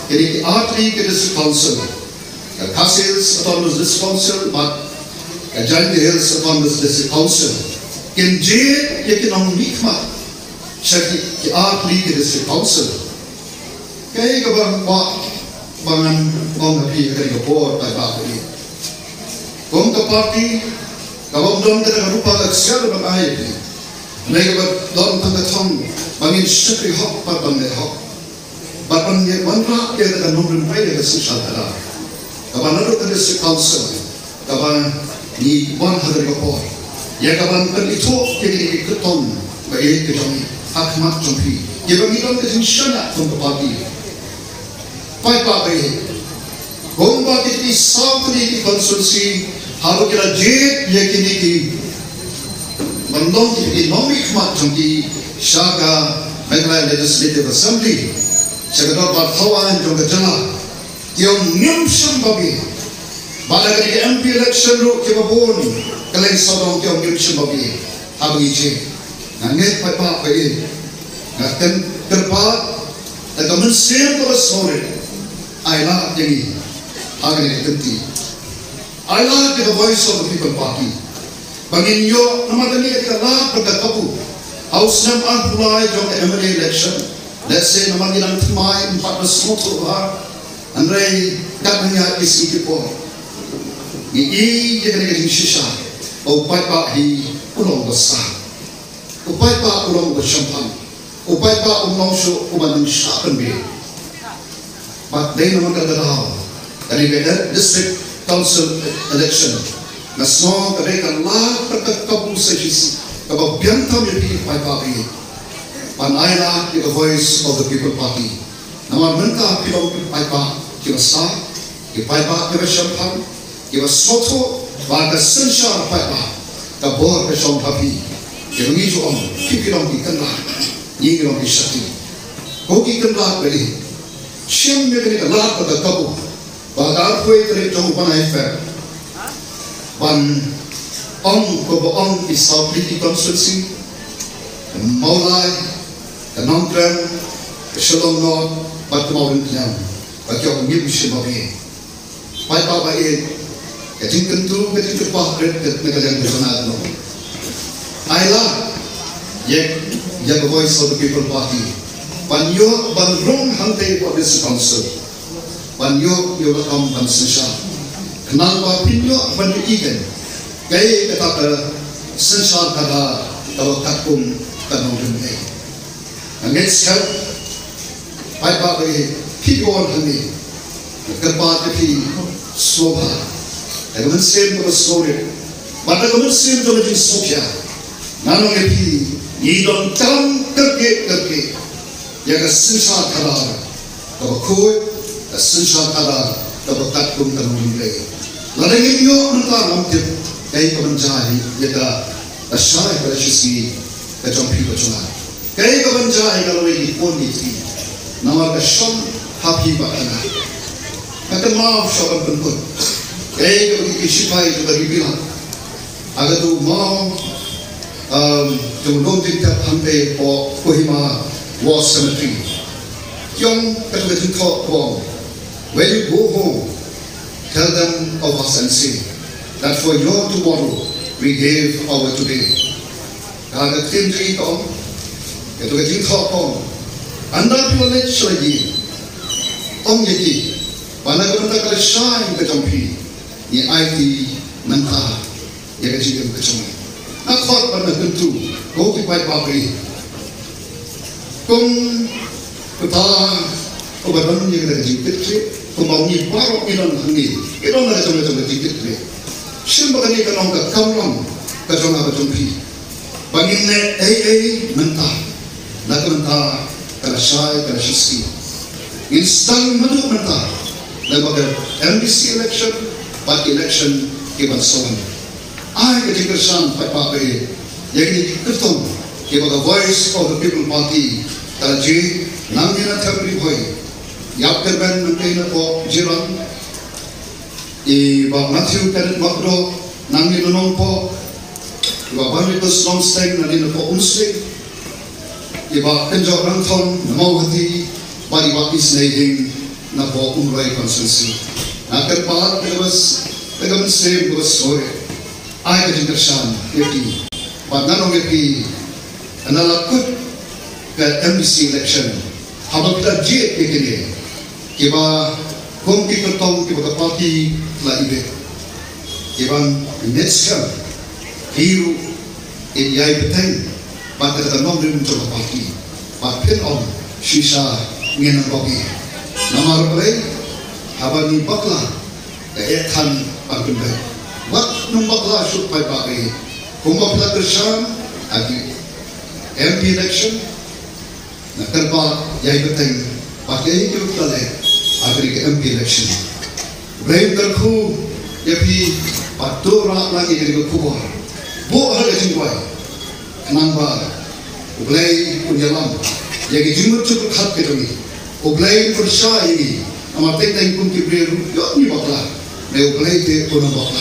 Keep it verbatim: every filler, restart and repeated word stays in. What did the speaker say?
Kine ki artylli ki District Council, ka Khasi Hills Autonomous District Council bad ka Jaintia Hills Autonomous District Council, kin jied ïa ki nongmihkhmat sha ki, ki artylli ki District Council. Kaei kaba nga kwah ba ngan ong ha phi ha kane ka por, paidbah ba ïeit. Kum ka party kaba ym don kata ka rupa ka ksiar ban ai ïa phi, hynrei kaba don tang ka thong ba ngin shakri hok bad ban leh hok, bad ban ïa wanrah ïa kata ka nongrim ïa ka synshar khadar kaba naduh ka District Council kaba ngi wan ha kane ka por, ïa kaban pynithuh ïa kine ki kyrtong ba ïeit ka jong ngi ha khmat jong phi, ïa ba ngi don ka jingshaniah kum ka party. Paidbah ba ïeit, kumba ki three saw tylli ki constituency haduh ki la jied ïa kine ki ban long ki, ki nongmihkhmat jong ki sha ka Meghalaya Legislative Assembly, sha ka dorbar thaw aiñ jong ka jylla, ki ong ngim shym ba bieit. Bad ha kine ki M P election ruh kiba bun, ka leng sawdong ki ong ngim shym ba bieit. Haba ngi jied, nga ngeit paidbah ba ïeit, nga kyrpad da ka mynsiem kaba sngewrit, ai lad ïa ngi ha kane ka kynti. Ai lad ïa ka Voice of the People Party ba ngin ïoh, namar kane ka dei ka lad bad ka kabu ha u snem arphew lai jong ka M L A election. Lehse namar ngi dang thymmai, ngim pat da sngewthuh bha, hynrei kat hangta ki sngi ki por ngi i ïa kane ka jingshisha ba u paidbah hi u long uba sah. U paidbah u long uba shemphang. U paidbah um long shuh uba nym shah pynbiej. Bad dei namar kata ka daw, kane ka District Council election, nga sngew ka dei ka lad bad ka kabu sa shisha kaba biang tam ïa phi paidbah ba ïeit, ban ai lad ïa ka Voice of the People Party. Namar mynta phi long ki paidbah kiba sah, ki paidbah kiba shemphang, kiba sngewthuh ba ka synshar paidbah ka bor ka shong ha phi. Kiba ngi ju ong, phi ki long ki kynrad, ngi ki long ki shakri. Ko ki kynrad ba ïeit, shim ïa kane ka lad bad ka kabu ba ka arphew wei tarik jong u bnai Feb ban ong kumba ong ki saw tylli ki constituency, ka Mawlai, ka Nongkrem, ka Shillong North bad ka Mawryngkneng Jylland, ba ki ong ngim shym ba bieit. Paidbah ba ïeit, ka jingkyntu, ka jingkyrpad rit na ka liang ka jong nga ka long, ai lad ïa, ïa ka Voice of the People Party ban ïoh ban rung hangtei hapoh District Council, ban ïoh ïa u lakam ban synshar, khnang ba phin ïoh ban ïohi kein kaei kata ka synshar khadar kaba katkum ka nongrim ei. Nga ngeit skhem, paidbah ba ïeit, phi ki wan hangne, nga kyrpad ïa phi sngewbha, da ka mynsiem kaba sngewrit bad da ka mynsiem kaba jingsngewkhia, ngan ong ïa phi, ngi donkam kyrkieh kyrkieh ïa ka synshar khadar kaba khuid, ka synshar khadar kaba katkum ka nongrim ei. Lada ngim ïoh mynta, ngam tip kaei kaban jia hi ïa ka lashai ka lashisngi ka jong phi ka jong nga. Kaei kaban jia hi ïa ka lawei ki khun ki kti, namar ka shong ha phi bad ha nga. Nga kynmaw shuwa ban pynkut kaei kaba ki shipai jong ka Ri Bhilak ha katu maw, um, jong u Longdingtep hangtei hapoh Kohima War Cemetery. Ki ong, katu ka jingthoh ka ong, "When you go home, tell them of us and say that for your tomorrow we gave our today." Ka, ka ktien jong ngi ka ong, katu ka jingthoh ka ong, ynda phi la leit sha la ïing, ong ïa ki ba na ka bynta ka lashai ka jong phi, ngi aiti mynta ïa ka jingim ka jong ngi. Nga khot bad nga kyntu, ko ki paidbah ba ïeit, kum kata kaba don ïa ka jingkitkhlieh, kumba ngi baroh ngi don hangne, ngi don la ka jong ka jong ka jingkitkhlieh. Shim ba kane ka long ka kamram ka jong nga ka jong phi, ba ngin leh ei ei mynta na ka bynta ka lashai ka lashisngi. Ngin sdang naduh mynta lyngba ka M D C election bad election kiban sa wan. Ai ka jingkyrshan paidbah ba ïeit ïa kine ki kyrtong kiba ka Voice of the People Party ka la jied, nangne na Them Ri Bhoi, ïa u Kyrmen Nangkeiñ napoh Jirang, i Bah Matthew Kenneth Makdoh nangne na Nongpoh, i Bah Barnabas Nongsteng nangne napoh Umsning, i Bah Kynjoh Rangthong na Mawhati, bad i Bah Isnei Hing na Umroi constituency. Nga kyrpad da ka bas, da ka mynsiem kaba sngewsih, ai ka jingkyrshan ïa phi. Bad nga ong ïa phi, na la kut ka M D C election, haba phi la jied ïa kine kiba kum ki kyrtong kiba ka party la ibit, kiban miet skhem, phi ruh in ïai bteng bad kata ka nongrim jong ka party. Bad phin ong, shisha ngin ym bok ei. Namar balei? Haba ngi bakla, ka eh than ban pynbeit. Wat nym bakla shuh paidbah ei. Kumba phi la kyrshan ha ki M P election, nga kyrpad ïai bteng bad ïai kyrpad leh ha kane ka M P election. U Blei un kyrkhu ïa phi bad to rah lang ïa kane ka khubor. Buh ha ka jingduwai. Khnang ba U Blei un ïalam ïa ka jingmut jingpyrkhat ka jong ngi. U Blei un pyrshah ïa ngi. Namar teng teng kum ki briew ruh ïoh ngi bakla, hynrei U Blei te un ym bakla.